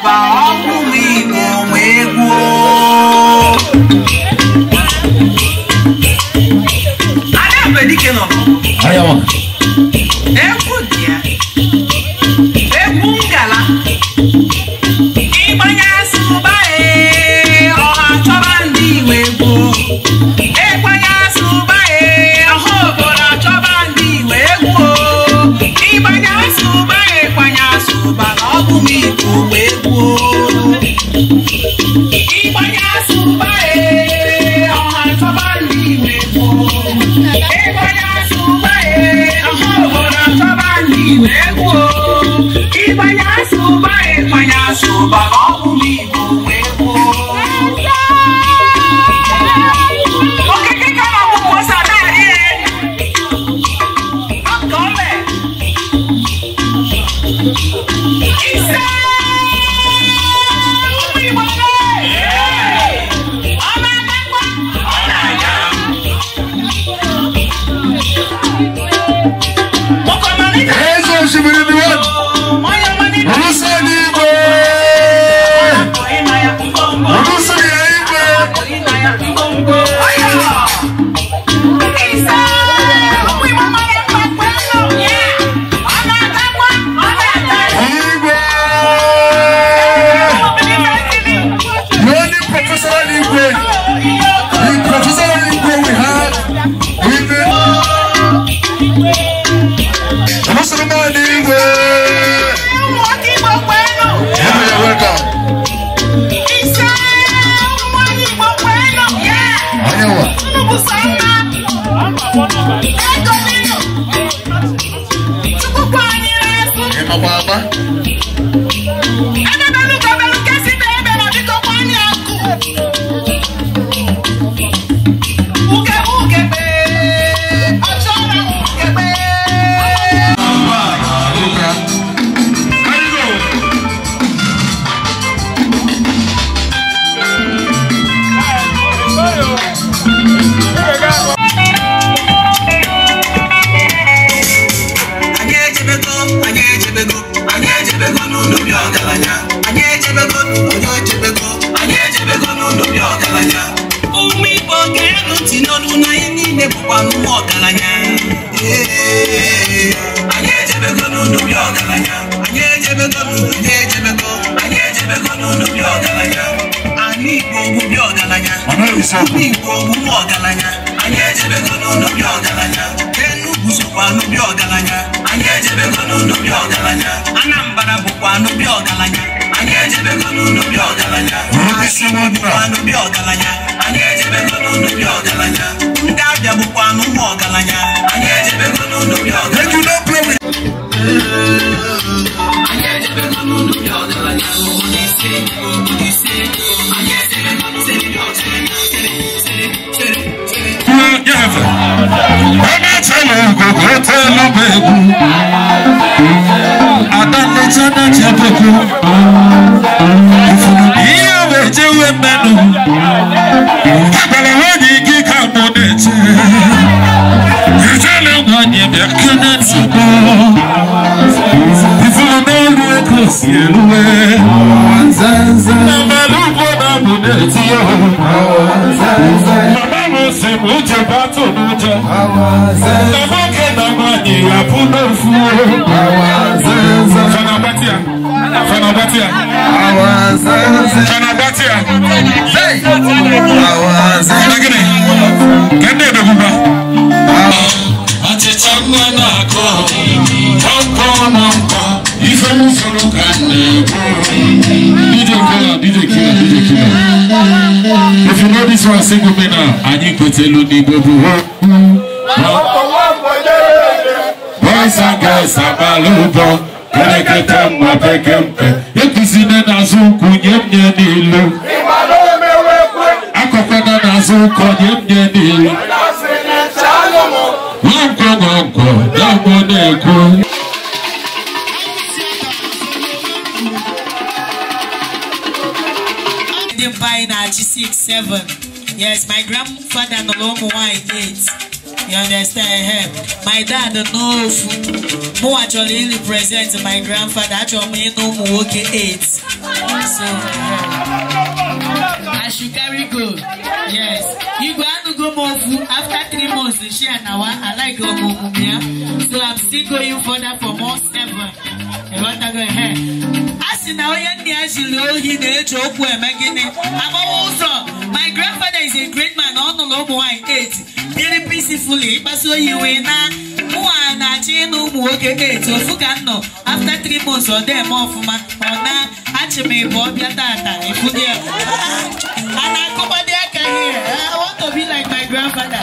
ụba ọkụ m Igbo wee gwuo. Ada nọ egwu dị ya, egwu ngala ịgbanye asụba ee ọha chọba ndị Igbo egwu ịgbanye asụba ee ọha obodo achọba ndị Igbo egwu ịgbanye asụba ịgbanye asụba na ọ bụ m Igbo wee gwuo ịgbanye asụba ee ọha chọba ndị Igbo egwu ịgbanye asụba ee ọha obodo achọba ndị Igbo egwu ịgbanye asụba ịgbanye asụba na ọ bụ m Igbo wee gwuo. If you know this one, sing with me now. Anyị kwetelu n'Igbo bụ boys and girls abalị ụbọ kerekete mma pekempe ekwusine n'azụ ụkwụ nye m nye n'ilu akọkwana n'azụ ụkọ nye m nye n'ilu nwankwọ nwankwọ na-agbọ na-ekwu. By 6, 7. Yes, my grandfather no longer 8. You understand? My dad n'ofu. Mụnwa chọrọ I represent my grandfather. Achọrọ m ịnụ ụmụ nwoke 8. So, I should carry go. Yes. Igwe anụgo m ofu after 3 months share na wa. I like ọmụmụ ya. So I'm still going further for more 7. Ịghọtago ehe. A sị na onye nna ya ziri ohi na-eji okwu eme gịnị? Agbawa ụzọ. My grandfather is a great man. Ọ nụrụ ụmụ nwaanyị 8. Biri peacefully. Ịkpasu oyi wee na mụnwa na-achọ ịnụ ụmụ nwoke 8. Ofu ka m nọ. After 3 months ọ dị eme ọfụma. Ọ na-achị m ịbụ ọbịa tata. Ịfụdị ya. A na-akụgbadị aka here. I want to be like my grandfather.